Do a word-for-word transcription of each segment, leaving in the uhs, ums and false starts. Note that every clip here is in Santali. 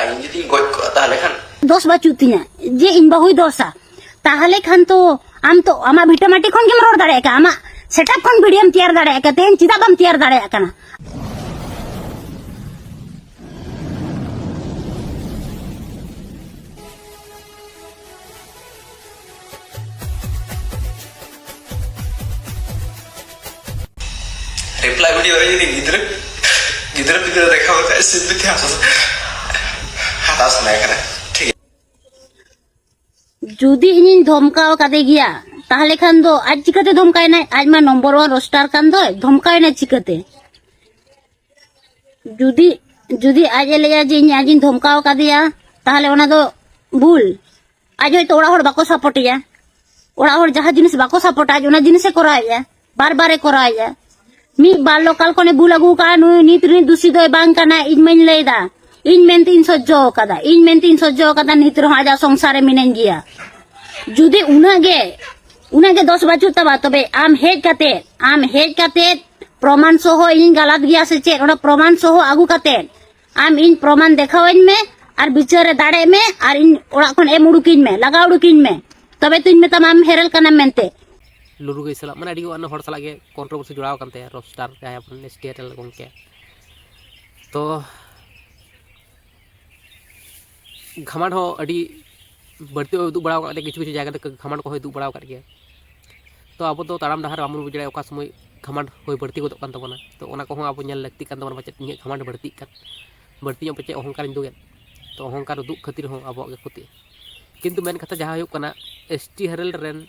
ᱤᱧ ᱡᱩᱫᱤᱧ ᱜᱚᱡ ᱠᱚᱜᱼᱟ, ᱛᱟᱦᱚᱞᱮ ᱠᱷᱟᱱ ᱫᱚᱥ ᱵᱟᱹᱪᱩᱜ ᱛᱤᱧᱟ ᱡᱮ ᱤᱧ ᱵᱟᱹᱦᱩᱭ ᱫᱚᱥᱟ᱾ ᱛᱟᱦᱚᱞᱮ ᱠᱷᱟᱱ ᱛᱚ ᱟᱢ ᱛᱚ ᱟᱢᱟᱜ ᱵᱷᱤᱴᱟᱹᱢᱟᱴᱤ ᱠᱷᱚᱱ ᱜᱮᱢ ᱨᱚᱲ ᱫᱟᱲᱮᱭᱟᱜ ᱠᱟᱱᱟ, ᱟᱢᱟᱜ ᱥᱮᱴᱟᱯ ᱠᱷᱚᱱ ᱵᱷᱤᱰᱤᱭᱳᱢ ᱛᱮᱭᱟᱨ ᱫᱟᱲᱮᱭᱟᱜ ᱠᱟᱱᱟ᱾ ᱛᱮᱦᱮᱧ ᱪᱮᱫᱟᱜ ᱵᱟᱢ ᱛᱮᱭᱟᱨ ᱫᱟᱲᱮᱭᱟᱜ ᱠᱟᱱᱟ? ᱨᱤᱯᱞᱟᱭ ᱵᱷᱤᱰᱤᱭᱳ ᱨᱮ ᱡᱩᱫᱤ ᱜᱤᱫᱽᱨᱟᱹ ᱜᱤᱫᱽᱨᱟᱹ ᱯᱤᱫᱽᱨᱟᱹ ᱫᱮᱠᱷᱟᱣ ᱠᱟᱛᱮ ᱥᱤᱞᱯᱤ ᱛᱮ ᱦᱟᱥᱟ ᱦᱟᱛᱟᱣ ᱥᱟᱱᱟᱭᱮ ᱠᱟᱱᱟ, ᱴᱷᱤᱠ ᱜᱮᱭᱟ᱾ ᱡᱩᱫᱤ ᱤᱧᱤᱧ ᱫᱷᱚᱢᱠᱟᱣ ᱠᱟᱫᱮ ᱜᱮᱭᱟ, ᱛᱟᱦᱞᱮ ᱠᱷᱟᱱ ᱫᱚ ᱟᱡ ᱪᱤᱠᱟᱹᱛᱮ ᱫᱷᱚᱢᱠᱟᱭᱱᱟᱭ? ᱟᱡ ᱢᱟ ᱱᱚᱢᱵᱚᱨ ᱳᱣᱟᱱ ᱨᱳᱥᱴᱟᱨ ᱠᱟᱱ ᱫᱚᱭ, ᱫᱷᱚᱢᱠᱟᱣᱮᱱᱟᱭ ᱪᱤᱠᱟᱹᱛᱮ? ᱡᱩᱫᱤ ᱡᱩᱫᱤ ᱟᱡ ᱮ ᱞᱟᱹᱭᱟ ᱡᱮ ᱤᱧ ᱟᱡᱤᱧ ᱫᱷᱚᱢᱠᱟᱣ ᱠᱟᱫᱮᱭᱟ, ᱛᱟᱦᱞᱮ ᱚᱱᱟ ᱫᱚ ᱵᱷᱩᱞ᱾ ᱟᱡ ᱦᱚᱭᱛᱳ ᱚᱲᱟᱜ ᱦᱚᱲ ᱵᱟᱠᱚ ᱥᱟᱯᱳᱨᱴᱮᱭᱟ, ᱚᱲᱟᱜ ᱦᱚᱲ ᱡᱟᱦᱟᱸ ᱡᱤᱱᱤᱥ ᱵᱟᱠᱚ ᱥᱟᱯᱳᱨᱴᱟ, ᱟᱡ ᱚᱱᱟ ᱡᱤᱱᱤᱥᱮ ᱠᱚᱨᱟᱣᱮᱫᱼᱟ, ᱵᱟᱨ ᱵᱟᱨᱮ ᱠᱚᱨᱟᱣᱮᱫᱼᱟ᱾ ᱢᱤᱫ ᱵᱟᱨ ᱞᱳᱠᱟᱞ ᱠᱷᱚᱱᱮ ᱵᱷᱩᱞ ᱟᱹᱜᱩ ᱠᱟᱜᱼᱟ, ᱱᱩᱭ ᱱᱤᱛ ᱨᱤᱱᱤᱡ ᱫᱩᱥᱤ ᱫᱚᱭ ᱵᱟᱝ ᱠᱟᱱᱟ, ᱤᱧ ᱢᱟᱧ ᱞᱟᱹᱭᱫᱟ, ᱤᱧ ᱢᱮᱱᱛᱮᱧ ᱥᱚᱡᱡᱚ ᱟᱠᱟᱫᱟ, ᱤᱧ ᱢᱮᱱᱛᱮᱧ ᱥᱚᱡᱡᱚ ᱟᱠᱟᱫᱟ, ᱱᱤᱛ ᱨᱮᱦᱚᱸ ᱟᱡᱟᱜ ᱥᱚᱝᱥᱟᱨ ᱨᱮ ᱢᱤᱱᱟᱹᱧ ᱜᱮᱭᱟ᱾ ᱡᱩᱫᱤ ᱩᱱᱟᱹᱜ ᱜᱮ ᱩᱱᱟᱹᱜ ᱜᱮ ᱫᱚᱥ ᱵᱟᱹᱪᱩᱜ ᱛᱟᱢᱟ, ᱛᱚᱵᱮ ᱟᱢ ᱦᱮᱡ ᱠᱟᱛᱮ ᱟᱢ ᱦᱮᱡ ᱠᱟᱛᱮ ᱯᱨᱚᱢᱟᱱ ᱥᱚᱦᱚ ᱤᱧᱤᱧ ᱜᱟᱞᱟᱛ ᱜᱮᱭᱟ ᱥᱮ ᱪᱮᱫ, ᱚᱱᱟ ᱯᱨᱚᱢᱟᱱ ᱥᱚᱦᱚ ᱟᱹᱜᱩ ᱠᱟᱛᱮ ᱟᱢ ᱤᱧ ᱯᱨᱚᱢᱟᱱ ᱫᱮᱠᱷᱟᱣᱟᱹᱧ ᱢᱮ, ᱟᱨ ᱵᱤᱪᱟᱹᱨ ᱨᱮ ᱫᱟᱲᱮᱜ ᱢᱮ, ᱟᱨ ᱤᱧ ᱚᱲᱟᱜ ᱠᱷᱚᱱ ᱮᱢ ᱩᱰᱩᱠᱤᱧ ᱢᱮ, ᱞᱟᱜᱟ ᱩᱰᱩᱠᱤᱧ ᱢᱮ, ᱛᱚᱵᱮ ᱛᱚᱧ ᱢᱮᱛᱟᱢᱟ ᱟᱢ ᱦᱮᱨᱮᱞ ᱠᱟᱱᱟᱢ ᱢᱮᱱᱛᱮ᱾ ᱞᱩᱨᱩ ᱜᱟᱹᱭ ᱥᱟᱞᱟᱜ, ᱢᱟᱱᱮ, ᱟᱹᱰᱤ ᱜᱟᱱ ᱦᱚᱲ ᱥᱟᱞᱟᱜ ᱜᱮ ᱠᱚᱱᱴᱨᱳᱵᱷᱟᱨᱥᱤ ᱡᱚᱲᱟᱣ ᱟᱠᱟᱱ ᱛᱟᱭᱟ, ᱨᱳᱥᱴᱟᱨ ᱡᱟᱦᱟᱸᱭ ᱟᱵᱚᱨᱮᱱ ᱮᱥ ᱴᱤ ᱟᱨ ᱮᱞ ᱜᱚᱢᱠᱮ᱾ ᱛᱚ, ᱜᱷᱟᱢᱟᱱᱰ ᱦᱚᱸ ᱟᱹᱰᱤ ᱵᱟᱹᱲᱛᱤ ᱩᱫᱩᱜ ᱵᱟᱲᱟ ᱟᱠᱟᱫ ᱜᱮᱭᱟ, ᱠᱤᱪᱷᱩ ᱠᱤᱪᱷᱩ ᱡᱟᱭᱜᱟ ᱨᱮ ᱜᱷᱟᱢᱟᱱᱰ ᱠᱚᱦᱚᱸ ᱩᱫᱩᱜ ᱵᱟᱲᱟ ᱟᱠᱟᱫ ᱜᱮᱭᱟ᱾ ᱛᱚ, ᱟᱵᱚ ᱫᱚ ᱛᱟᱲᱟᱢ ᱰᱟᱦᱟᱨ ᱵᱟᱵᱚᱱ ᱵᱩᱡᱽ ᱫᱟᱲᱮᱭᱟᱜᱼᱟ, ᱚᱠᱟ ᱥᱚᱢᱚᱭ ᱜᱷᱟᱢᱟᱱᱰ ᱦᱩᱭ ᱵᱟᱹᱲᱛᱤ ᱜᱚᱫᱚᱜ ᱠᱟᱱ ᱛᱟᱵᱚᱱᱟ᱾ ᱛᱚ, ᱚᱱᱟ ᱠᱚᱦᱚᱸ ᱟᱵᱚ ᱧᱮᱞ ᱞᱟᱹᱠᱛᱤ ᱠᱟᱱ ᱛᱟᱵᱚᱱᱟ, ᱯᱟᱪᱮᱫ ᱤᱧᱟᱹᱜ ᱜᱷᱟᱢᱟᱱᱰ ᱵᱟᱹᱲᱛᱤᱜ ᱠᱟᱱ, ᱵᱟᱹᱲᱛᱤ ᱧᱚᱜ ᱯᱟᱪᱮᱫ ᱚᱦᱚᱝᱠᱟᱨᱤᱧ ᱩᱫᱩᱜᱮᱫ᱾ ᱛᱚ, ᱚᱦᱚᱝᱠᱟᱨ ᱩᱫᱩᱜ ᱠᱷᱟᱹᱛᱤᱨ ᱦᱚᱸ ᱟᱵᱚᱣᱟᱜ ᱜᱮ ᱠᱷᱚᱛᱤ᱾ ᱠᱤᱱᱛᱩ ᱢᱮᱱ ᱠᱟᱛᱷᱟ ᱡᱟᱦᱟᱸ ᱦᱩᱭᱩᱜ ᱠᱟᱱᱟ, ᱮᱥ ᱴᱤ ᱦᱮᱨᱮᱞ ᱨᱮᱱ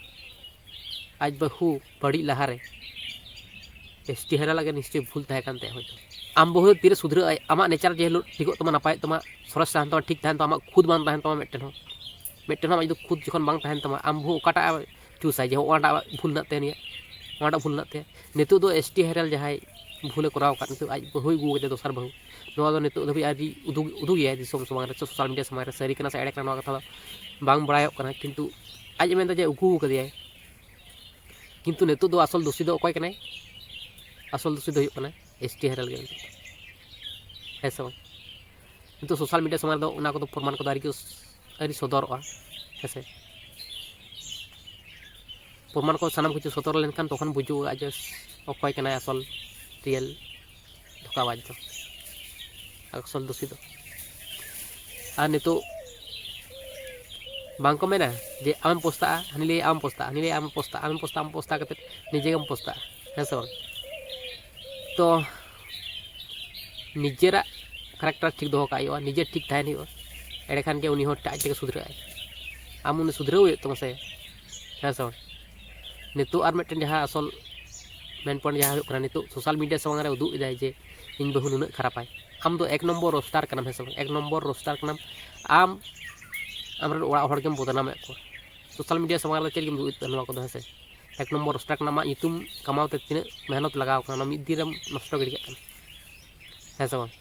ᱟᱡ ᱵᱟᱹᱦᱩ ᱵᱟᱹᱲᱤᱡ ᱞᱟᱦᱟᱨᱮ ᱮᱥ ᱴᱤ ᱦᱮᱨᱮᱞ ᱟᱜ ᱜᱮ ᱱᱤᱥᱪᱚᱭ ᱵᱷᱩᱞ ᱛᱟᱦᱮᱸ ᱠᱟᱱ ᱛᱟᱭᱟ ᱦᱚᱭᱛᱳ᱾ ᱟᱢ ᱵᱟᱹᱦᱩ ᱛᱤᱨᱮ ᱥᱩᱫᱷᱨᱟᱹᱜ ᱟᱭ, ᱟᱢᱟᱜ ᱱᱮᱪᱟᱨ ᱡᱮ ᱦᱤᱞᱳᱜ ᱴᱷᱤᱠᱚᱜ ᱛᱟᱢᱟ, ᱱᱟᱯᱟᱭᱚᱜ ᱛᱟᱢᱟ, ᱥᱚᱨᱮᱥ ᱛᱟᱦᱮᱱ ᱛᱟᱢᱟ, ᱴᱷᱤᱠ ᱛᱟᱦᱮᱱ ᱛᱟᱢᱟ, ᱟᱢᱟᱜ ᱠᱷᱩᱫ ᱵᱟᱝ ᱛᱟᱦᱮᱱ ᱛᱟᱢᱟ ᱢᱤᱫᱴᱮᱱ ᱦᱚᱸ, ᱢᱤᱫᱴᱮᱱ ᱦᱚᱸ ᱟᱢᱟᱜ ᱡᱩᱫᱤ ᱠᱷᱩᱫ ᱡᱚᱠᱷᱚᱱ ᱵᱟᱝ ᱛᱟᱦᱮᱱ ᱛᱟᱢᱟ, ᱟᱢ ᱵᱟᱹᱦᱩ ᱚᱠᱟᱴᱟᱜ ᱮ ᱪᱩᱥᱟᱭ ᱡᱮ ᱚᱱᱟᱴᱟᱜ ᱵᱷᱩᱞ ᱢᱮᱱᱟᱜ ᱛᱟᱭᱟ ᱱᱤᱭᱟᱹ, ᱚᱱᱟᱴᱟᱜ ᱵᱷᱩᱞ ᱢᱮᱱᱟᱜ ᱛᱟᱭᱟ? ᱱᱤᱛᱚᱜ ᱫᱚ ᱮᱥ ᱴᱤ ᱦᱮᱨᱮᱞ ᱡᱟᱦᱟᱸᱭ ᱵᱷᱩᱞᱮ ᱠᱚᱨᱟᱣ ᱟᱠᱟᱫ, ᱱᱤᱛᱚᱜ ᱟᱡ ᱵᱟᱹᱦᱩᱭ ᱟᱹᱜᱩ ᱟᱠᱟᱫᱮᱭᱟ ᱫᱚᱥᱟᱨ ᱵᱟᱹᱦᱩ, ᱱᱚᱣᱟ ᱫᱚ ᱱᱤᱛᱚᱜ ᱫᱷᱟᱹᱵᱤᱡ ᱟᱹᱣᱨᱤ ᱩᱫᱩᱜ, ᱩᱫᱩᱜᱮᱭᱟᱭ ᱫᱤᱥᱚᱢ ᱥᱟᱢᱟᱝ ᱨᱮ ᱥᱮ ᱥᱳᱥᱟᱞ ᱢᱤᱰᱤᱭᱟ ᱥᱟᱢᱟᱝ ᱨᱮ᱾ ᱥᱟᱹᱨᱤ ᱠᱟᱱᱟ ᱥᱮ ᱮᱲᱮ ᱠᱟᱱᱟ, ᱱᱚᱣᱟ ᱠᱟᱛᱷᱟ ᱫᱚ ᱵᱟᱝ ᱵᱟᱲᱟᱭᱚᱜ ᱠᱟᱱᱟ, ᱠᱤᱱᱛᱩ ᱟᱡ ᱮ ᱢᱮᱱᱫᱟ ᱡᱮ ᱟᱹᱜᱩ ᱟᱠᱟᱫᱮᱭᱟᱭ᱾ ᱠᱤᱱᱛᱩ ᱱᱤᱛᱚᱜ ᱫᱚ ᱟᱥᱚᱞ ᱫᱩᱥᱤ ᱫᱚ ᱚᱠᱚᱭ ᱠᱟᱱᱟᱭ? ᱟᱥᱚᱞ ᱫᱩᱥᱤ ᱫᱚ ᱦᱩᱭᱩᱜ ᱠᱟᱱᱟ ᱮᱥ ᱴᱤ ᱦᱮᱨᱮᱞ ᱜᱮ, ᱦᱮᱸ ᱥᱮ ᱵᱟᱝ? ᱱᱤᱛᱚᱜ ᱥᱳᱥᱟᱞ ᱢᱤᱰᱤᱭᱟ ᱥᱟᱢᱟᱝ ᱨᱮᱫᱚ ᱚᱱᱟ ᱠᱚᱫᱚ ᱯᱨᱚᱢᱟᱱ ᱠᱚᱫᱚ ᱟᱹᱣᱨᱤ ᱠᱚ, ᱟᱹᱣᱨᱤ ᱥᱚᱫᱚᱨᱚᱜᱼᱟ, ᱦᱮᱸ ᱥᱮ᱾ ᱯᱨᱚᱢᱟᱱ ᱠᱚ ᱥᱟᱱᱟᱢ ᱠᱤᱪᱷᱩ ᱥᱚᱫᱚᱨ ᱞᱮᱱᱠᱷᱟᱱ ᱛᱚᱠᱷᱚᱱ ᱵᱩᱡᱩᱜᱼᱟ ᱡᱮ ᱚᱠᱚᱭ ᱠᱟᱱᱟᱭ ᱟᱥᱚᱞ ᱨᱤᱭᱮᱞ ᱫᱷᱳᱠᱟᱵᱟᱡᱽ ᱫᱚ, ᱟᱥᱚᱞ ᱫᱳᱥᱤ ᱫᱚ᱾ ᱟᱨ ᱱᱤᱛᱚᱜ ᱵᱟᱝ ᱠᱚ ᱢᱮᱱᱟ ᱡᱮ ᱟᱢᱮᱢ ᱯᱚᱥᱛᱟᱜᱼᱟ, ᱦᱟᱹᱱᱤ ᱞᱟᱹᱭ ᱟᱢ ᱯᱚᱥᱛᱟᱜᱼᱟ, ᱦᱟᱹᱱᱤ ᱞᱟᱹᱭ ᱟᱢ ᱯᱚᱥᱛᱟᱜᱼᱟ, ᱟᱢᱮᱢ ᱯᱚᱥᱛᱟᱜᱼᱟ, ᱟᱢ ᱯᱚᱥᱛᱟᱜᱼᱟ, ᱟᱢ ᱯᱚᱥᱛᱟᱜᱼᱟ ᱠᱟᱛᱮ ᱱᱤᱡᱮ ᱜᱮᱢ ᱯᱚᱥᱛᱟᱜᱼᱟ, ᱦᱮᱸ ᱥᱮ ᱵᱟᱝ? ᱛᱚ ᱱᱤᱡᱮᱨᱟᱜ ᱠᱮᱨᱮᱠᱴᱟᱨ ᱴᱷᱤᱠ ᱫᱚᱦᱚ ᱠᱟᱜ ᱦᱩᱭᱩᱜᱼᱟ, ᱱᱤᱡᱮ ᱴᱷᱤᱠ ᱛᱟᱦᱮᱱ ᱦᱩᱭᱩᱜᱼᱟ, ᱮᱸᱰᱮᱠᱷᱟᱱ ᱜᱮ ᱩᱱᱤ ᱦᱚᱲ ᱟᱡ ᱛᱮᱜᱮ ᱥᱩᱫᱷᱨᱟᱹᱜ ᱟᱭ᱾ ᱟᱢ ᱩᱱᱤ ᱥᱩᱫᱷᱨᱟᱹᱣ ᱦᱩᱭᱩᱜ ᱛᱟᱢᱟ ᱥᱮ, ᱦᱮᱸ ᱥᱮ ᱵᱟᱝ? ᱱᱤᱛᱚᱜ ᱟᱨ ᱢᱤᱫᱴᱮᱱ ᱡᱟᱦᱟᱸ ᱟᱥᱚᱞ ᱢᱮᱱ ᱯᱚᱭᱮᱱᱴ ᱡᱟᱦᱟᱸ ᱦᱩᱭᱩᱜ ᱠᱟᱱᱟ, ᱱᱤᱛᱚᱜ ᱥᱳᱥᱟᱞ ᱢᱤᱰᱤᱭᱟ ᱥᱟᱢᱟᱝ ᱨᱮ ᱩᱫᱩᱜ ᱮᱫᱟᱭ ᱡᱮ ᱤᱧ ᱵᱟᱹᱦᱩ ᱱᱩᱱᱟᱹᱜ ᱠᱷᱟᱨᱟᱯᱟᱭ᱾ ᱟᱢ ᱫᱚ ᱮᱠ ᱱᱚᱢᱵᱚᱨ ᱨᱳᱥᱴᱟᱨ ᱠᱟᱱᱟᱢ, ᱦᱮᱸ ᱥᱮ ᱵᱟᱝ? ᱮᱠ ᱱᱚᱢᱵᱚᱨ ᱨᱳᱥᱴᱟᱨ ᱠᱟᱱᱟᱢ᱾ ᱟᱢ ᱟᱢᱨᱮᱱ ᱚᱲᱟᱜ ᱦᱚᱲ ᱜᱮᱢ ᱵᱚᱫᱱᱟᱢᱮᱫ ᱠᱚᱣᱟ᱾ ᱥᱳᱥᱟᱞ ᱢᱤᱰᱤᱭᱟ ᱥᱟᱢᱟᱝ ᱨᱮ ᱪᱮᱫ ᱞᱟᱹᱜᱤᱫ ᱮᱢ ᱩᱫᱩᱜ ᱮᱫᱟ ᱱᱚᱣᱟ ᱠᱚᱫᱚ, ᱦᱮᱸ ᱥᱮ? ᱮᱠ ᱱᱚᱢᱵᱚᱨ ᱨᱳᱥᱴᱟᱨ ᱠᱟᱱᱟᱢ, ᱟᱢᱟᱜ ᱧᱩᱛᱩᱢ ᱠᱟᱢᱟᱣ ᱛᱮ ᱛᱤᱱᱟᱹᱜ ᱢᱮᱦᱱᱚᱛ ᱞᱟᱜᱟᱣ ᱠᱟᱱᱟ, ᱚᱱᱟ ᱢᱤᱫ ᱫᱤᱱ ᱨᱮᱢ ᱱᱚᱥᱴᱚ ᱜᱤᱰᱤ ᱠᱟᱜ ᱠᱟᱱᱟ, ᱦᱮᱸ ᱥᱮ ᱵᱟᱝ?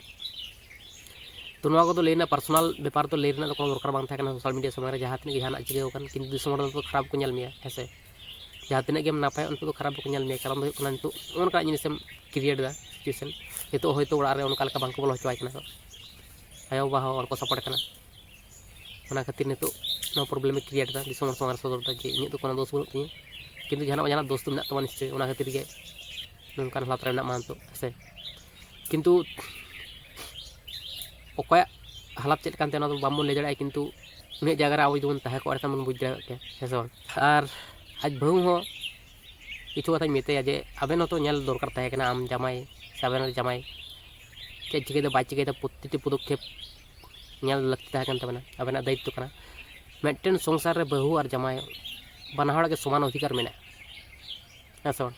ᱛᱚ ᱱᱚᱣᱟ ᱠᱚᱫᱚ ᱞᱟᱹᱭ ᱨᱮᱱᱟᱜ, ᱯᱟᱨᱥᱚᱱᱟᱞ ᱵᱮᱯᱟᱨ ᱫᱚ ᱞᱟᱹᱭ ᱨᱮᱱᱟᱜ ᱫᱚ ᱠᱳᱱᱳ ᱫᱚᱨᱠᱟᱨ ᱵᱟᱝ ᱛᱟᱦᱮᱸ ᱠᱟᱱᱟ ᱥᱳᱥᱟᱞ ᱢᱤᱰᱤᱭᱟ ᱥᱟᱢᱟᱝ ᱨᱮ, ᱡᱟᱦᱟᱸ ᱛᱤᱱᱟᱹᱜ ᱜᱮ ᱡᱟᱦᱟᱱᱟᱜ ᱪᱤᱠᱟᱹᱣ ᱟᱠᱟᱱ, ᱠᱤᱱᱛᱩ ᱫᱤᱥᱚᱢ ᱦᱚᱲ ᱫᱚ ᱠᱷᱟᱨᱟᱯ ᱠᱚ ᱧᱮᱞ ᱢᱮᱭᱟ, ᱦᱮᱸ ᱥᱮ? ᱡᱟᱦᱟᱸ ᱛᱤᱱᱟᱹᱜ ᱜᱮᱢ ᱱᱟᱯᱟᱭᱚᱜ, ᱩᱱᱠᱩ ᱫᱚ ᱠᱷᱟᱨᱟᱯ ᱜᱮᱠᱚ ᱧᱮᱞ ᱢᱮᱭᱟ᱾ ᱠᱟᱨᱚᱱ ᱫᱚ ᱦᱩᱭᱩᱜ ᱠᱟᱱᱟ, ᱱᱤᱛᱚᱜ ᱱᱚᱜᱼᱚ ᱱᱚᱝᱠᱟᱱᱟᱜ ᱡᱤᱱᱤᱥᱮᱢ ᱠᱨᱤᱭᱮᱴ ᱮᱫᱟ ᱥᱤᱪᱩᱭᱮᱥᱚᱱ᱾ ᱱᱤᱛᱚᱜ ᱦᱚᱭᱛᱳ ᱚᱲᱟᱜ ᱨᱮ ᱚᱱᱠᱟ ᱞᱮᱠᱟ ᱵᱟᱝᱠᱚ ᱵᱚᱞᱚ ᱦᱚᱪᱚᱣᱟᱭ ᱠᱟᱱᱟ ᱠᱚ, ᱟᱭᱳᱼᱵᱟᱵᱟ ᱦᱚᱸ ᱵᱟᱝᱠᱚ ᱥᱟᱯᱳᱨᱴ ᱠᱟᱱᱟ᱾ ᱚᱱᱟ ᱠᱷᱟᱹᱛᱤᱨ ᱱᱤᱛᱚᱜ ᱱᱚᱣᱟ ᱯᱨᱚᱵᱞᱮᱢᱮ ᱠᱨᱤᱭᱮᱴ ᱮᱫᱟ, ᱫᱤᱥᱚᱢ ᱦᱚᱲ ᱥᱟᱢᱟᱝ ᱨᱮ ᱥᱚᱫᱚᱨ ᱮᱫᱟ ᱡᱮ ᱤᱧᱟᱹᱜ ᱫᱚ ᱠᱳᱱᱳ ᱫᱳᱥ ᱵᱟᱹᱱᱩᱜ ᱛᱤᱧᱟᱹ, ᱠᱤᱱᱛᱩ ᱡᱟᱦᱟᱱᱟᱜ ᱵᱟᱝ ᱡᱟᱦᱟᱱᱟᱜ ᱫᱳᱥ ᱫᱚ ᱢᱮᱱᱟᱜ ᱛᱟᱢᱟ ᱱᱤᱥᱪᱚᱭ, ᱚᱱᱟ ᱠᱷᱟᱹᱛᱤᱨ ᱜᱮ ᱱᱚᱝᱠᱟᱱ ᱦᱟᱞᱚᱛ ᱨᱮ ᱢᱮᱱᱟᱜ ᱢᱟ ᱱᱤᱛᱚᱜ, ᱦᱮᱸ ᱥᱮ᱾ ᱠᱤᱱᱛᱩ ᱚᱠᱚᱭᱟᱜ ᱦᱟᱞᱚᱛ ᱪᱮᱫ ᱠᱟᱱ ᱛᱟᱭᱟ, ᱚᱱᱟ ᱫᱚ ᱵᱟᱝᱵᱚᱱ ᱞᱟᱹᱭ ᱫᱟᱲᱮᱭᱟᱜᱼᱟ, ᱠᱤᱱᱛᱩ ᱩᱱᱤᱭᱟᱜ ᱡᱟᱭᱜᱟ ᱨᱮ ᱟᱵᱚ ᱡᱩᱫᱤ ᱵᱚᱱ ᱛᱟᱦᱮᱸ ᱠᱚᱜᱼᱟ, ᱮᱱᱠᱷᱟᱱ ᱵᱚᱱ ᱵᱩᱡᱽ ᱫᱟᱲᱮᱭᱟᱜ ᱠᱮᱭᱟ, ᱦᱮᱸ ᱥᱮ ᱵᱟᱝ? ᱟᱨ ᱟᱡ ᱵᱟᱹᱦᱩ ᱦᱚᱸ ᱠᱤᱪᱷᱩ ᱠᱟᱛᱷᱟᱧ ᱢᱮᱛᱟᱭᱟ ᱡᱮ ᱟᱵᱮᱱ ᱦᱚᱸᱛᱚ ᱧᱮᱞ ᱫᱚᱨᱠᱟᱨ ᱛᱟᱦᱮᱸ ᱠᱟᱱᱟ, ᱟᱢ ᱡᱟᱢᱟᱭ ᱥᱮ ᱟᱵᱮᱱ ᱨᱮᱱ ᱡᱟᱢᱟᱭ ᱪᱮᱫ ᱪᱤᱠᱟᱹᱭᱮᱫᱟ ᱵᱟᱭ ᱪᱤᱠᱟᱹᱭᱮᱫᱟ, ᱯᱨᱚᱛᱤᱴᱤ ᱯᱚᱫᱚᱠᱷᱮᱯ ᱧᱮᱞ ᱞᱟᱹᱠᱛᱤ ᱛᱟᱦᱮᱸ ᱠᱟᱱ ᱛᱟᱵᱮᱱᱟ, ᱟᱵᱮᱱᱟᱜ ᱫᱟᱭᱤᱛᱛᱚ ᱠᱟᱱᱟ᱾ ᱢᱤᱫᱴᱮᱱ ᱥᱚᱝᱥᱟᱨ ᱨᱮ ᱵᱟᱹᱦᱩ ᱟᱨ ᱡᱟᱢᱟᱭ ᱵᱟᱱᱟ ᱦᱚᱲᱟᱜ ᱜᱮ ᱥᱚᱢᱟᱱ ᱚᱫᱷᱤᱠᱟᱨ ᱢᱮᱱᱟᱜᱼᱟ, ᱦᱮᱸ ᱥᱮ ᱵᱟᱝ?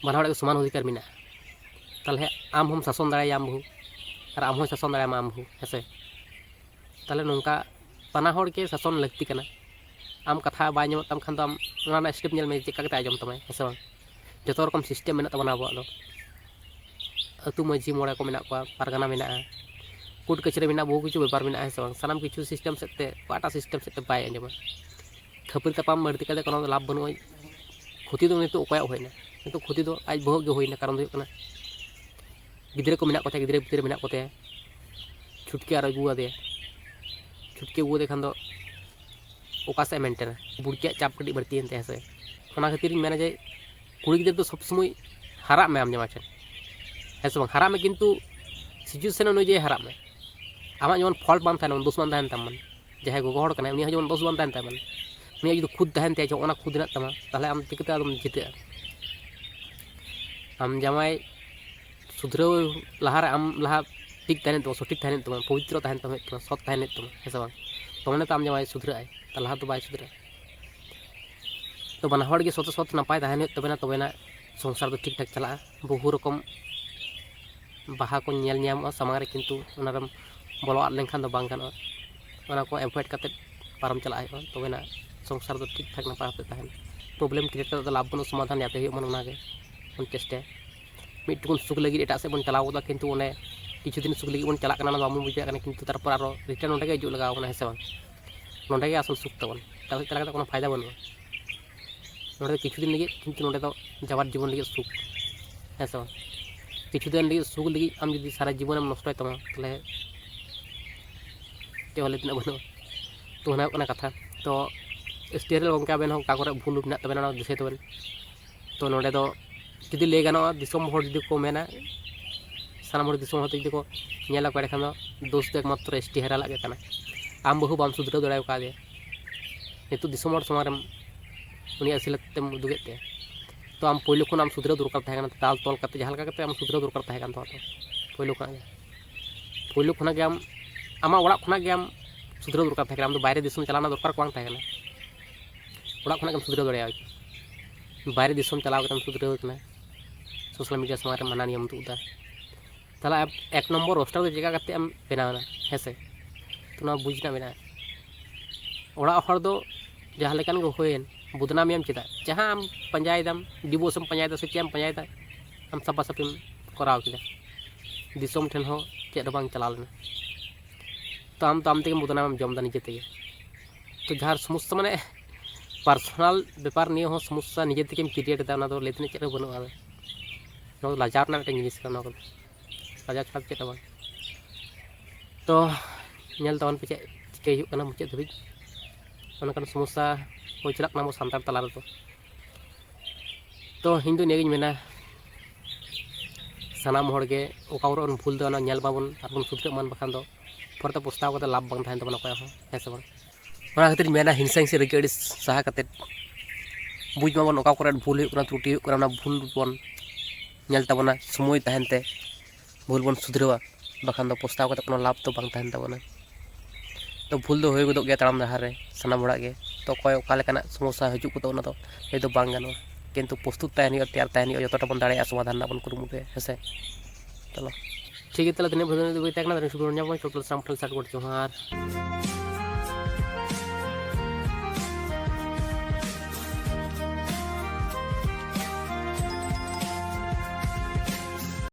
ᱵᱟᱱᱟ ᱦᱚᱲᱟᱜ ᱜᱮ ᱥᱚᱢᱟᱱ ᱚᱫᱷᱤᱠᱟᱨ ᱢᱮᱱᱟᱜᱼᱟ᱾ ᱛᱟᱦᱚᱞᱮ ᱟᱢ ᱦᱚᱸᱢ ᱥᱟᱥᱚᱱ ᱫᱟᱲᱮᱭᱟᱭᱟ ᱟᱢ ᱵᱟᱹᱦᱩ, ᱟᱨ ᱟᱢ ᱦᱚᱸᱭ ᱥᱟᱥᱚᱱ ᱫᱟᱲᱮᱭᱟᱢᱟ ᱟᱢ ᱵᱟᱹᱦᱩ, ᱦᱮᱸ ᱥᱮ? ᱛᱟᱦᱚᱞᱮ ᱱᱚᱝᱠᱟ ᱵᱟᱱᱟ ᱦᱚᱲ ᱜᱮ ᱥᱟᱥᱚᱱ ᱞᱟᱹᱠᱛᱤ ᱠᱟᱱᱟ᱾ ᱟᱢ ᱠᱟᱛᱷᱟ ᱵᱟᱭ ᱟᱸᱡᱚᱢᱮᱫ ᱛᱟᱢ ᱠᱷᱟᱱ ᱫᱚ ᱟᱢ ᱚᱱᱟ ᱨᱮᱱᱟᱜ ᱥᱴᱮᱯ ᱧᱮᱞ ᱢᱮ, ᱪᱮᱫ ᱞᱮᱠᱟ ᱠᱟᱛᱮ ᱟᱸᱡᱚᱢ ᱛᱟᱢᱟᱭ, ᱦᱮᱸ ᱥᱮ ᱵᱟᱝ? ᱡᱚᱛᱚ ᱨᱚᱠᱚᱢ ᱥᱤᱥᱴᱮᱢ ᱢᱮᱱᱟᱜ ᱛᱟᱵᱚᱱᱟ ᱟᱵᱚᱣᱟᱜ ᱫᱚ᱾ ᱟᱹᱛᱩ ᱢᱟᱹᱡᱷᱤ ᱢᱚᱬᱮ ᱠᱚ ᱢᱮᱱᱟᱜ ᱠᱚᱣᱟ, ᱯᱟᱨᱜᱟᱱᱟ ᱢᱮᱱᱟᱜᱼᱟ, ᱠᱳᱨᱴ ᱠᱟᱹᱪᱷᱟᱹᱨᱤ ᱢᱮᱱᱟᱜᱼᱟ, ᱵᱚᱦᱩ ᱠᱤᱪᱷᱩ ᱵᱮᱯᱟᱨ ᱢᱮᱱᱟᱜᱼᱟ, ᱦᱮᱸ ᱥᱮ ᱵᱟᱝ? ᱥᱟᱱᱟᱢ ᱠᱤᱪᱷᱩ ᱥᱤᱥᱴᱮᱢ ᱥᱮᱫ ᱛᱮ, ᱚᱠᱟᱴᱟᱜ ᱥᱤᱥᱴᱮᱢ ᱥᱮᱫ ᱛᱮ ᱵᱟᱭ ᱟᱸᱡᱚᱢᱟ᱾ ᱠᱷᱟᱹᱯᱟᱹᱨᱤ ᱛᱟᱯᱟᱢ ᱵᱟᱹᱲᱛᱤ ᱠᱟᱛᱮ ᱠᱳᱱᱳ ᱞᱟᱵᱷ ᱵᱟᱹᱱᱩᱜᱼᱟ᱾ ᱠᱷᱚᱛᱤ ᱫᱚ ᱱᱤᱛᱚᱜ ᱚᱠᱚᱭᱟᱜ ᱦᱩᱭᱱᱟ? ᱱᱤᱛᱚᱜ ᱠᱷᱚᱛᱤ ᱫᱚ ᱟᱡ ᱵᱟᱹᱦᱩᱣᱟᱜ ᱜᱮ ᱦᱩᱭᱱᱟ᱾ ᱠᱟᱨᱚᱱ ᱫᱚ ᱦᱩᱭᱩᱜ ᱠᱟᱱᱟ, ᱜᱤᱫᱽᱨᱟᱹ ᱠᱚ ᱢᱮᱱᱟᱜ ᱠᱚᱛᱟᱭᱟ, ᱜᱤᱫᱽᱨᱟᱹ ᱯᱤᱫᱽᱨᱟᱹ ᱢᱮᱱᱟᱜ ᱠᱚᱛᱟᱭᱟ, ᱪᱷᱩᱴᱠᱤ ᱟᱨᱚ ᱟᱹᱜᱩ ᱟᱫᱮᱭᱟ᱾ ᱪᱷᱩᱴᱠᱤ ᱟᱹᱜᱩ ᱟᱫᱮ ᱠᱷᱟᱱ ᱫᱚ ᱚᱠᱟ ᱥᱮᱫ ᱮ ᱢᱮᱱᱴᱮᱱᱟ? ᱵᱩᱲᱠᱤᱭᱟᱜ ᱪᱟᱯ ᱠᱟᱹᱴᱤᱡ ᱵᱟᱹᱲᱛᱤᱭᱮᱱ ᱛᱟᱭᱟ ᱥᱮ᱾ ᱚᱱᱟ ᱠᱷᱟᱹᱛᱤᱨ ᱤᱧ ᱢᱮᱱᱟ ᱡᱮ ᱠᱩᱲᱤ ᱜᱤᱫᱽᱨᱟᱹ ᱫᱚ ᱥᱚᱵᱽ ᱥᱚᱢᱚᱭ ᱦᱟᱨᱟᱜ ᱢᱮ ᱟᱢ ᱡᱟᱶᱟᱭ ᱴᱷᱮᱱ, ᱦᱮᱸ ᱥᱮ ᱵᱟᱝ? ᱦᱟᱨᱟᱜ ᱢᱮ, ᱠᱤᱱᱛᱩ situation ᱚᱱᱩᱡᱟᱭᱤ ᱦᱟᱨᱟᱜ ᱢᱮ᱾ ᱟᱢᱟᱜ ᱡᱮᱢᱚᱱ fault ᱵᱟᱝ ᱛᱟᱦᱮᱱ, ᱫᱳᱥ ᱵᱟᱝ ᱛᱟᱦᱮᱱ ᱛᱟᱢ᱾ ᱡᱟᱦᱟᱸᱭ ᱜᱚᱜᱚ ᱦᱚᱲ ᱠᱟᱱᱟᱭ, ᱩᱱᱤᱭᱟᱜ ᱦᱚᱸ ᱡᱮᱢᱚᱱ ᱫᱳᱥ ᱵᱟᱝ ᱛᱟᱦᱮᱱ ᱛᱟᱭ ᱢᱟ᱾ ᱩᱱᱤᱭᱟᱜ ᱡᱩᱫᱤ ᱠᱷᱩᱫ ᱛᱟᱦᱮᱱ ᱛᱟᱭᱟ, ᱡᱮ ᱚᱱᱟ ᱠᱷᱩᱫ ᱦᱮᱱᱟᱜ ᱛᱟᱢᱟ, ᱛᱟᱦᱚᱞᱮ ᱟᱢ ᱪᱤᱠᱟᱹᱛᱮ ᱟᱫᱚᱢ ᱡᱤᱛᱟᱹᱜᱼᱟ? ᱟᱢ ᱡᱟᱶᱟᱭ ᱥᱩᱫᱷᱨᱟᱹᱣ ᱞᱟᱦᱟᱨᱮ ᱟᱢ ᱞᱟᱦᱟ ᱴᱷᱤᱠ ᱛᱟᱦᱮᱱ ᱦᱩᱭᱩᱜ ᱛᱟᱢᱟ, ᱥᱚᱴᱷᱤᱠ ᱛᱟᱦᱮᱱ ᱦᱩᱭᱩᱜ ᱛᱟᱢᱟ, ᱯᱚᱵᱤᱛᱨᱚ ᱛᱟᱦᱮᱱ ᱛᱟᱢ ᱦᱩᱭᱩᱜ ᱛᱟᱢᱟ, ᱥᱚᱛ ᱛᱟᱦᱮᱱ ᱦᱩᱭᱩᱜ ᱛᱟᱢᱟ, ᱦᱮᱸ ᱥᱮ ᱵᱟᱝ? ᱛᱚᱵᱮ ᱱᱟ ᱛᱚ ᱟᱢ ᱡᱟᱶᱟᱭ ᱥᱩᱫᱷᱨᱟᱹᱜ ᱟᱭ, ᱛᱟᱦᱚᱞᱮ ᱞᱟᱦᱟ ᱫᱚ ᱵᱟᱭ ᱥᱩᱫᱷᱨᱟᱹᱜᱼᱟ᱾ ᱛᱚ ᱵᱟᱱᱟ ᱦᱚᱲ ᱜᱮ ᱥᱚᱛᱮ ᱥᱚᱛ ᱱᱟᱯᱟᱭ ᱛᱟᱦᱮᱱ ᱦᱩᱭᱩᱜ ᱛᱟᱵᱮᱱᱟ, ᱛᱚᱵᱮᱱᱟ ᱥᱚᱝᱥᱟᱨ ᱫᱚ ᱴᱷᱤᱠ ᱴᱷᱟᱠ ᱪᱟᱞᱟᱜᱼᱟ᱾ ᱵᱚᱦᱩ ᱨᱚᱠᱚᱢ ᱵᱟᱦᱟ ᱠᱚ ᱧᱮᱞ ᱧᱟᱢᱚᱜᱼᱟ ᱥᱟᱢᱟᱝ ᱨᱮ, ᱠᱤᱱᱛᱩ ᱚᱱᱟᱨᱮᱢ ᱵᱚᱞᱚ ᱟᱫ ᱞᱮᱱᱠᱷᱟᱱ ᱫᱚ ᱵᱟᱝ ᱜᱟᱱᱚᱜᱼᱟ᱾ ᱚᱱᱟ ᱠᱚ avoid ᱠᱟᱛᱮᱫ ᱯᱟᱨᱚᱢ ᱪᱟᱞᱟᱜ ᱦᱩᱭᱩᱜᱼᱟ, ᱛᱚᱵᱮᱱᱟ ᱥᱚᱝᱥᱟᱨ ᱫᱚ ᱴᱷᱤᱠ ᱴᱷᱟᱠ ᱱᱟᱯᱟᱭ ᱛᱮ ᱛᱟᱦᱮᱱᱟ᱾ problem create ᱠᱟᱛᱮᱫ ᱫᱚ ᱞᱟᱵᱷ ᱵᱟᱹᱱᱩᱜᱼᱟ, ᱥᱚᱢᱟᱫᱷᱟᱱ ᱡᱟᱛᱮ ᱦᱩᱭᱩᱜ ᱢᱟ ᱚᱱᱟᱜᱮ ᱵᱚᱱ ᱪᱮᱥᱴᱟᱭᱟ᱾ ᱢᱤᱫ ᱴᱩᱠᱩᱱ ᱥᱩᱠ ᱞᱟᱹᱜᱤᱫ ᱮᱴᱟᱜ ᱥᱮᱫ ᱵᱚᱱ ᱪᱟᱞᱟᱣ ᱜᱚᱫᱚᱜᱼᱟ, ᱠᱤᱱᱛᱩ ᱚᱸᱰᱮ ᱠᱤᱪᱷᱩ ᱫᱤᱱ ᱥᱩᱠ ᱞᱟᱹᱜᱤᱫ ᱵᱚᱱ ᱪᱟᱞᱟᱜ ᱠᱟᱱᱟ, ᱚᱱᱟ ᱫᱚ ᱵᱟᱵᱚᱱ ᱵᱩᱡᱷᱟᱹᱣ ᱠᱟᱱᱟ, ᱠᱤᱱᱛᱩ ᱛᱟᱨᱯᱚᱨ ᱟᱨᱚ return ᱱᱚᱸᱰᱮ ᱜᱮ ᱦᱤᱡᱩᱜ ᱞᱟᱜᱟᱣ ᱵᱚᱱᱟ, ᱦᱮᱸ ᱥᱮ ᱵᱟᱝ? ᱱᱚᱸᱰᱮ ᱜᱮ ᱟᱥᱚᱞ ᱥᱩᱠ ᱛᱟᱵᱚᱱ, ᱮᱴᱟᱜ ᱥᱮᱫ ᱪᱟᱞᱟᱣ ᱠᱟᱛᱮ ᱠᱳᱱᱳ ᱯᱷᱟᱭᱫᱟ ᱵᱟᱹᱱᱩᱜᱼᱟ᱾ ᱱᱚᱸᱰᱮ ᱫᱚ ᱠᱤᱪᱷᱩ ᱫᱤᱱ ᱞᱟᱹᱜᱤᱫ, ᱠᱤᱱᱛᱩ ᱱᱚᱸᱰᱮ ᱫᱚ ᱡᱟᱵᱟᱨ ᱡᱤᱵᱚᱱ ᱞᱟᱹᱜᱤᱫ ᱥᱩᱠ, ᱦᱮᱸ ᱥᱮ ᱵᱟᱝ? ᱠᱤᱪᱷᱩ ᱫᱤᱱ ᱞᱟᱹᱜᱤᱫ ᱥᱩᱠ ᱞᱟᱹᱜᱤᱫ ᱟᱢ ᱡᱩᱫᱤ ᱥᱟᱨᱟ ᱡᱤᱵᱚᱱᱮᱢ ᱱᱚᱥᱴᱚᱭ ᱛᱟᱢᱟ, ᱛᱟᱦᱚᱞᱮ ᱪᱮᱫ ᱦᱚᱸ ᱞᱟᱹᱭ ᱛᱮᱱᱟᱜ ᱵᱟᱹᱱᱩᱜᱼᱟ᱾ ᱛᱚ ᱚᱱᱟ ᱦᱩᱭᱩᱜ ᱠᱟᱱᱟ ᱠᱟᱛᱷᱟ᱾ ᱛᱚ ᱮᱥ ᱴᱤ ᱟᱨ ᱮᱞ ᱜᱚᱢᱠᱮ, ᱟᱵᱮᱱ ᱦᱚᱸ ᱚᱠᱟ ᱠᱚᱨᱮ ᱵᱷᱩᱞ ᱢᱮᱱᱟᱜ ᱛᱟᱵᱮᱱᱟ, ᱚᱱᱟ ᱫᱤᱥᱟᱹᱭ ᱛᱟᱵᱮᱱ᱾ ᱛᱚ ᱱᱚᱸᱰᱮ ᱫᱚ ᱡᱩᱫᱤ ᱞᱟᱹᱭ ᱜᱟᱱᱚᱜᱼᱟ, ᱫᱤᱥᱚᱢ ᱦᱚᱲ ᱡᱩᱫᱤ ᱠᱚ ᱢᱮᱱᱟ, ᱥᱟᱱᱟᱢ ᱦᱚᱲ ᱫᱤᱥᱚᱢ ᱦᱚᱲ ᱛᱮ ᱡᱩᱫᱤ ᱠᱚ ᱧᱮᱞ ᱟᱠᱚ, ᱮᱸᱰᱮᱠᱷᱟᱱ ᱫᱚ ᱫᱳᱥ ᱫᱚ ᱮᱠᱢᱟᱛᱨᱚ ᱮᱥ ᱴᱤ ᱟᱨ ᱮᱞ ᱟᱜ ᱜᱮ ᱠᱟᱱᱟ᱾ ᱟᱢ ᱵᱟᱹᱦᱩ ᱵᱟᱢ ᱥᱩᱫᱷᱨᱟᱹᱣ ᱫᱟᱲᱮ ᱟᱠᱟᱫᱮᱭᱟ, ᱱᱤᱛᱚᱜ ᱫᱤᱥᱚᱢ ᱦᱚᱲ ᱥᱟᱢᱟᱝ ᱨᱮᱢ ᱩᱱᱤᱭᱟᱜ ᱟᱹᱥᱤᱞ ᱠᱟᱛᱮᱢ ᱩᱫᱩᱜᱮᱫ ᱛᱟᱭᱟ᱾ ᱛᱚ ᱟᱢ ᱯᱳᱭᱞᱳ ᱠᱷᱚᱱ ᱟᱢ ᱥᱩᱫᱷᱨᱟᱹᱣ ᱫᱚᱨᱠᱟᱨ ᱛᱟᱦᱮᱸ ᱠᱟᱱᱟ, ᱫᱟᱞ ᱛᱚᱞ ᱠᱟᱛᱮ ᱡᱟᱦᱟᱸ ᱞᱮᱠᱟ ᱠᱟᱛᱮ ᱟᱢ ᱥᱩᱫᱷᱨᱟᱹᱣ ᱫᱚᱨᱠᱟᱨ ᱛᱟᱦᱮᱸ ᱠᱟᱱ ᱛᱟᱢᱟ᱾ ᱛᱚ ᱯᱳᱭᱞᱳ ᱠᱷᱚᱱᱟᱜ ᱜᱮ, ᱯᱳᱭᱞᱳ ᱠᱷᱚᱱᱟᱜ ᱜᱮ ᱟᱢ ᱟᱢᱟᱜ ᱚᱲᱟᱜ ᱠᱷᱚᱱᱟᱜ ᱜᱮ ᱟᱢ ᱥᱩᱫᱷᱨᱟᱹᱣ ᱫᱚᱨᱠᱟᱨ ᱛᱟᱦᱮᱸ ᱠᱟᱱᱟ᱾ ᱟᱢ ᱫᱚ ᱵᱟᱭᱨᱮ ᱫᱤᱥᱚᱢ ᱪᱟᱞᱟᱣ ᱨᱮᱱᱟᱜ ᱫᱚᱨᱠᱟᱨ ᱠᱚ ᱵᱟᱝ ᱛᱟᱦᱮᱸ ᱠᱟᱱᱟ᱾ ᱚᱲᱟᱜ ᱠᱷᱚᱱᱟᱜ ᱜᱮᱢ ᱥᱩᱫᱷᱨᱟᱹᱣ ᱫᱟᱲᱮᱭᱟᱜᱼᱟ᱾ ᱵᱟᱭᱨᱮ ᱫᱤᱥᱚᱢ ᱪᱟᱞᱟᱣ ᱠᱟᱛᱮᱢ ᱥᱩᱫᱷᱨᱟᱹᱣ ᱠᱟᱱᱟ, social media ᱥᱟᱢᱟᱝ ᱨᱮ ᱦᱟᱱᱟ ᱱᱤᱭᱟᱹᱢ ᱩᱫᱩᱜ ᱮᱫᱟ᱾ ᱛᱟᱦᱚᱞᱮ ᱟᱢ ᱮᱠ ᱱᱚᱢᱵᱚᱨ ᱨᱳᱥᱴᱟᱨ ᱫᱚ ᱪᱮᱠᱟ ᱠᱟᱛᱮ ᱮᱢ ᱵᱮᱱᱟᱣ ᱮᱱᱟ, ᱦᱮᱸ ᱥᱮ? ᱛᱚ ᱱᱚᱣᱟ ᱵᱩᱡᱽ ᱨᱮᱱᱟᱜ ᱢᱮᱱᱟᱜᱼᱟ᱾ ᱚᱲᱟᱜ ᱦᱚᱲ ᱫᱚ ᱡᱟᱦᱟᱸ ᱞᱮᱠᱟᱱ ᱜᱮ ᱦᱩᱭᱮᱱ, ᱵᱚᱫᱱᱟᱢ ᱮᱭᱟᱢ ᱪᱮᱫᱟᱜ? ᱡᱟᱦᱟᱸ ᱟᱢ ᱯᱟᱸᱡᱟᱭᱮᱫᱟᱢ, divorce ᱮᱢ ᱯᱟᱸᱡᱟᱭᱮᱫᱟ ᱥᱮ ᱪᱮᱫ ᱮᱢ ᱯᱟᱸᱡᱟᱭᱮᱫᱟ, ᱟᱢ ᱥᱟᱯᱷᱟ ᱥᱟᱹᱯᱷᱤᱢ ᱠᱚᱨᱟᱣ ᱠᱮᱫᱟ, ᱫᱤᱥᱚᱢ ᱴᱷᱮᱱ ᱦᱚᱸ ᱪᱮᱫ ᱦᱚᱸ ᱵᱟᱝ ᱪᱟᱞᱟᱣ ᱞᱮᱱᱟ᱾ ᱛᱚ ᱟᱢ ᱫᱚ ᱟᱢ ᱛᱮᱜᱮᱢ ᱵᱚᱫᱱᱟᱢᱮᱢ ᱡᱚᱢ ᱮᱫᱟ ᱱᱤᱡᱮ ᱛᱮᱜᱮ᱾ ᱛᱚ ᱡᱟᱦᱟᱸ ᱥᱚᱢᱚᱥᱥᱟ, ᱢᱟᱱᱮ personal ᱵᱮᱯᱟᱨ ᱱᱤᱭᱮ ᱦᱚᱸ ᱥᱚᱢᱚᱥᱥᱟ ᱱᱤᱡᱮ ᱛᱮᱜᱮᱢ create ᱮᱫᱟ, ᱚᱱᱟ ᱫᱚ ᱞᱟᱹᱭ ᱛᱮᱱᱟᱜ ᱪᱮᱫ ᱦᱚᱸ ᱵᱟᱹᱱᱩᱜᱼᱟ᱾ ᱱᱚᱣᱟ ᱫᱚ ᱞᱟᱡᱟᱣ ᱨᱮᱱᱟᱜ ᱢᱤᱫᱴᱮᱱ ᱡᱤᱱᱤᱥ ᱠᱟᱱᱟ, ᱱᱚᱣᱟ ᱠᱚᱫᱚ ᱞᱟᱡᱟᱣ ᱪᱷᱟᱲᱟ ᱪᱮᱫ ᱦᱚᱸ ᱵᱟᱝ᱾ ᱛᱚ ᱧᱮᱞ ᱛᱟᱵᱚᱱ ᱯᱮ ᱪᱮᱫ ᱪᱤᱠᱟᱹᱭ ᱦᱩᱭᱩᱜ ᱠᱟᱱᱟ ᱢᱩᱪᱟᱹᱫ ᱫᱷᱟᱹᱵᱤᱡ᱾ ᱚᱱᱠᱟᱱ ᱥᱚᱢᱚᱥᱥᱟ ᱦᱩᱭ ᱪᱟᱞᱟᱜ ᱠᱟᱱᱟ ᱟᱵᱚ ᱥᱟᱱᱛᱟᱲ ᱛᱟᱞᱟ ᱨᱮᱫᱚ᱾ ᱛᱚ ᱤᱧ ᱫᱚ ᱱᱤᱭᱟᱹᱜᱤᱧ ᱢᱮᱱᱟ, ᱥᱟᱱᱟᱢ ᱦᱚᱲ ᱜᱮ ᱚᱠᱟ ᱠᱚᱨᱮ ᱵᱚᱱ ᱵᱷᱩᱞ ᱫᱟ ᱚᱱᱟ ᱧᱮᱞ ᱢᱟᱵᱚᱱ ᱟᱨ ᱵᱚᱱ ᱥᱩᱫᱷᱨᱟᱹᱜ ᱢᱟ, ᱵᱟᱠᱷᱟᱱ ᱫᱚ ᱯᱚᱨᱮᱛᱮ ᱯᱚᱥᱛᱟᱣ ᱠᱟᱛᱮ ᱞᱟᱵᱷ ᱵᱟᱝ ᱛᱟᱦᱮᱱ ᱛᱟᱵᱚᱱᱟ ᱚᱠᱚᱭᱟᱜ ᱦᱚᱸ, ᱦᱮᱸ ᱥᱮ ᱵᱟᱝ? ᱚᱱᱟ ᱠᱷᱟᱹᱛᱤᱨ ᱤᱧ ᱢᱮᱱᱟ, ᱦᱤᱝᱥᱟᱹ ᱦᱤᱝᱥᱤ ᱨᱟᱹᱜᱤ ᱟᱹᱲᱤᱥ ᱥᱟᱦᱟ ᱠᱟᱛᱮ ᱵᱩᱡᱽ ᱢᱟᱵᱚᱱ ᱚᱠᱟ ᱠᱚᱨᱮ ᱵᱷᱩᱞ ᱦᱩᱭᱩᱜ ᱠᱟᱱᱟ, ᱛᱨᱩᱴᱤ ᱦᱩᱭᱩᱜ ᱠᱟᱱᱟ, ᱚᱱᱟ ᱵᱷᱩᱞ ᱵᱚᱱ ᱧᱮᱞ ᱛᱟᱵᱚᱱᱟ, ᱥᱚᱢᱚᱭ ᱛᱟᱦᱮᱱ ᱛᱮ ᱵᱷᱩᱞ ᱵᱚᱱ ᱥᱩᱫᱷᱨᱟᱹᱣᱟ, ᱵᱟᱠᱷᱟᱱ ᱫᱚ ᱯᱚᱥᱛᱟᱣ ᱠᱟᱛᱮ ᱠᱳᱱᱳ ᱞᱟᱵᱷ ᱫᱚ ᱵᱟᱝ ᱛᱟᱦᱮᱱ ᱛᱟᱵᱚᱱᱟ᱾ ᱛᱚ ᱵᱷᱩᱞ ᱫᱚ ᱦᱩᱭ ᱜᱚᱫᱚᱜ ᱜᱮᱭᱟ ᱛᱟᱲᱟᱢ ᱰᱟᱦᱟᱨ ᱨᱮ ᱥᱟᱱᱟᱢ ᱦᱚᱲᱟᱜ ᱜᱮ᱾ ᱛᱚ ᱚᱠᱚᱭ ᱚᱠᱟ ᱞᱮᱠᱟᱱᱟᱜ ᱥᱚᱢᱚᱥᱥᱟ ᱦᱤᱡᱩᱜ ᱜᱚᱫᱚᱜ, ᱚᱱᱟ ᱫᱚ ᱞᱟᱹᱭ ᱫᱚ ᱵᱟᱝ ᱜᱟᱱᱚᱜᱼᱟ, ᱠᱤᱱᱛᱩ ᱯᱨᱚᱥᱛᱩᱛ ᱛᱟᱦᱮᱱ ᱦᱩᱭᱩᱜᱼᱟ, ᱛᱮᱭᱟᱨ ᱛᱟᱦᱮᱱ ᱦᱩᱭᱩᱜᱼᱟ, ᱡᱚᱛᱚᱴᱟ ᱵᱚᱱ ᱫᱟᱲᱮᱭᱟᱜᱼᱟ ᱥᱚᱢᱟᱫᱷᱟᱱ ᱨᱮᱱᱟᱜ ᱵᱚᱱ ᱠᱩᱨᱩᱢᱩᱴᱩᱭᱟ, ᱦᱮᱸ ᱥᱮ? ᱪᱚᱞᱚ, ᱴᱷᱤᱠ ᱜᱮᱭᱟ, ᱛᱟᱦᱞᱮ ᱛᱤᱱᱟᱹᱜ ᱵᱷᱟᱹᱜᱤ ᱵᱷᱟᱹᱜᱤ ᱛᱟᱦᱮᱸ ᱠᱟᱱᱟ, ᱛᱟᱦᱞᱮ ᱥᱩᱵᱤᱫᱷᱟ ᱧᱟᱢ ᱢᱟ, ᱪᱚᱴ ᱥᱟᱢ ᱴᱷᱮᱱ ᱥᱟᱴ ᱠᱳᱴᱤ ᱡᱚᱦᱟᱨ᱾